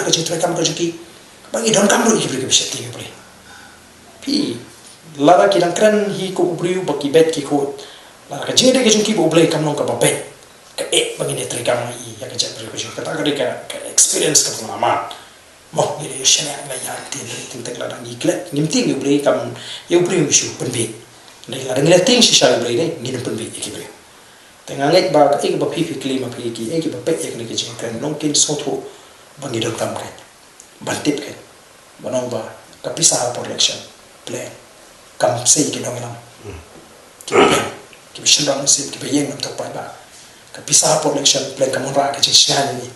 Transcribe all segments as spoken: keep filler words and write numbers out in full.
ka jingtrei kam ka jong ki. Ba ngi donkam ruh ïa ki briew kiba sheptieng ïa U Blei. Phi, lada ki dang kren hi kum u briew ba ki beit ki khuid, lada ka jingïadei ka jong ki bad U Blei kam long kaba beit, ka eh ba ngin ïa trei kam ïa ka jaitbynriew ka jong ki. Kata ka dei ka, ka experience kaba nga la mad. Mo, ngi la ïoh shaniah, ngi la ïaid lynti, lynti, lynti, lada ngi klet, ngim tieng ïa U Blei kam, ïa u briew ngi shu pynbieit. Lada ngi la tieng shisha ïa U Blei ne, ngin ym pynbieit ïa ki briew. Te nga ngeit ba kaei kaba phi, phi kylli ma phi, kiei kiba peit ïa kane ka jingkren, long kin sngewthuh ba ngi donkam kein ban tip kein. Ba nang ba ka pisa ha por election, pleng kam sei ki nongïalam. Hmm. Kiba ïeng, kiba shynrang mynsiem, kiba ïeng namar u paidbah. Ka pisa ha por election, pleng kam wanrah ka jingshngaiñ ïa ngi.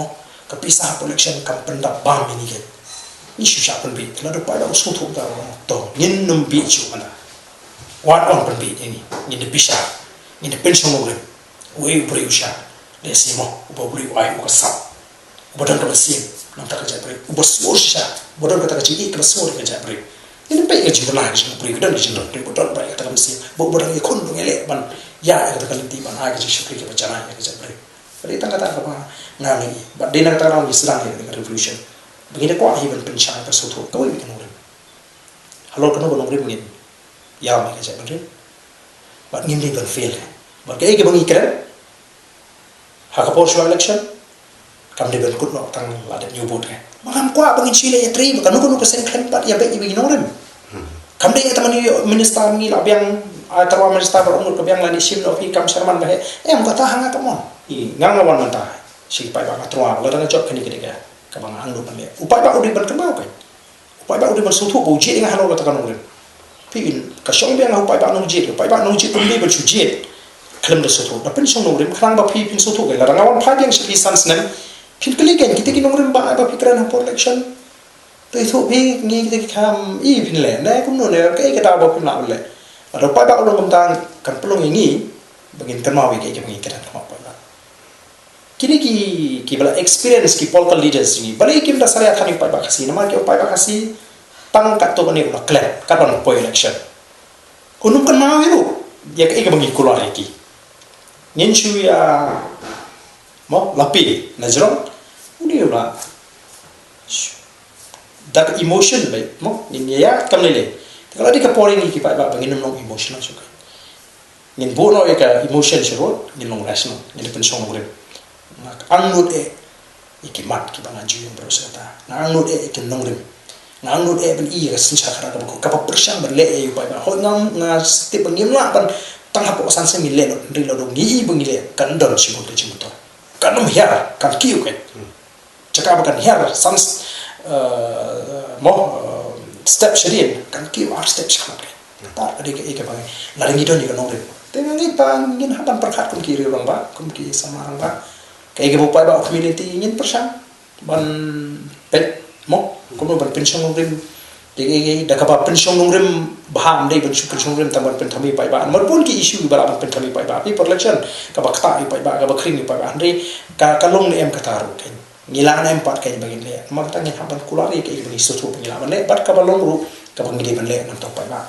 Mo, ka pisa ha por election kam pyndap bam ïa ngi kein. Ngi shu shah pynbieit. Lada u paidbah u sngewthuh, to ngin ym bieit shuh mynta. Wat ym pynbieit ïa ngi. Ngin da bishar, ngin da pynshong nongrim. Uei u briew u shah? Lehse mo, uba U Blei u ai, u ka sap, uba don ka mynsiem na ka bynta ka jaitbynriew, uba sngur shisha, uba don kata ka jingïeit kaba sngur ïa ka jaitbynriew. Ngin ym peit ïa ka jingduna ka jong u briew, ka don ka jingdon briew, uba don ba ïa kata ka mynsiem, ba uba don ïakhun, ba ngi leh ban ïaid ïa kata ka lynti ban ai ka jingshakri kaba janai ïa ka jaitbynriew. Ka dei tang kata kaba nga ngeit. Bad dei na kata ka daw ngi sdang ïa ka revolution. Ba ngi da kwah hi ban pynshai, ban sngewthuh kawei ka nongrim. Halor kano ka nongrim ngin ïalam ïa ka jaitbynriew. Bad ngim dei ban fail. Bad kaei kaba ngi kren ha ka por shuwa election, kam dei ban kut noh tang la dep ñiew vote. Ba ngam kwah ba ngin shu leh ïatrei ba kano kano ka seng khlem pat ïa beit ïa ki nongrim. Hmm. Kam dei ïa tang ma ngi minister, ngi la biang, ah, tang ma minister ba ong ka biang, lane shim noh phi kam sharman ba heh. Em, kata ha nga ka mon. I nga nga wan mynta sha ki paidbah, nga tyrwa ba lada nga jop kane ka dei ka kaba nga angnud ban leh. U paidbah u dei ban kynmaw kein. U paidbah u dei ban sngewthuh ba u jied ïa nga halor kata ka nongrim. Phi, ka shong biang ha u paidbah nongjied, u paidbah nongjied um dei ban shu jied khlem da sngewthuh. Da pynshong nongrim, khnang ba phi phin sngewthuh kein. Lada nga wan phai biang sha phi san snem, phin kylli kein, kita ki nongrim ba, ba phi kren ha por election, to ithuh phi, ngi kita ki kam, i phin leh ne kumno ne, kaei kata ba phim lah ban leh. Lada u paidbah u long kumta, kan pynlong ïa ngi ba ngin kynmaw ïa kaei kaba ngi kren, kynmaw paidbah. Kine ki, kiba la experience, ki political leaders jong ngi, balei kim da salia than ïa u paidbah Khasi? Namar ki, u paidbah Khasi tang katto katne u la klet, katba poi election. Un ym kynmaw ïa ruh ïa kaei kaba ngi kular ïa ki. Ngin shu ïa, mo, la phi na jrong, une u la da ka emotion beit, mo, ngin ïa ïaid kam lei lei. Te ka la dei ka por ïa ngi ki paidbah ba ngin ym long emotional shuh. Ngin buh noh ïa ka emotion sha rud, ngin long rational, ngin pynshong nongrim. Nga angnud eh ïa ki mat kiba nga ju ïeng baroh shi katta. Nga angnud eh ïa ki nongrim. Nga angnud eh ban ïoh ïa ka synshar khadar kaba, kaba pyrshang ban leh ïa u paidbah. Hooid, nga, nga tip ba ngim lah ban tang hapoh san snem ngin leh lut, hynrei lada ngi ïohi ba ngi leh, kan don shibun ka jingmyntoi. Kan ym hiar, kan kiew kein. Hmm. Jaka ba kan hiar san, eh, mo, eh, step shadien, kan kiew ar step shakhmat kein. Kata ka dei kaei kaba ngi, lada ngi don ïa ka nongrim. Te nga ngeit ba ngin hap ban pyrkhat kum ki riew rangbah, kum ki samla rangbah. Kaei kaba u paidbah, u community, ngin pyrshang ban peit, mo, kumno ban pynshong nongrim. Te kaei, da kaba pynshong nongrim bha, ym dei ban shu pynshong nongrim tang ban pynthame paidbah. Namar bun ki issue ba lah ban pynthame paidbah. Phi, por election, kaba ktah ïa paidbah, kaba khring ïa paidbah. Hynrei ka, ka long ne em kata ruh kein. Ngi lah ne em pat kein ba ngin leh. Namar kata ngin hap ban kular ïa kaei ba ngi sngewthuh ba ngi lah ban leh bad kaba long ruh kaba ngi dei ban leh namar u paidbah.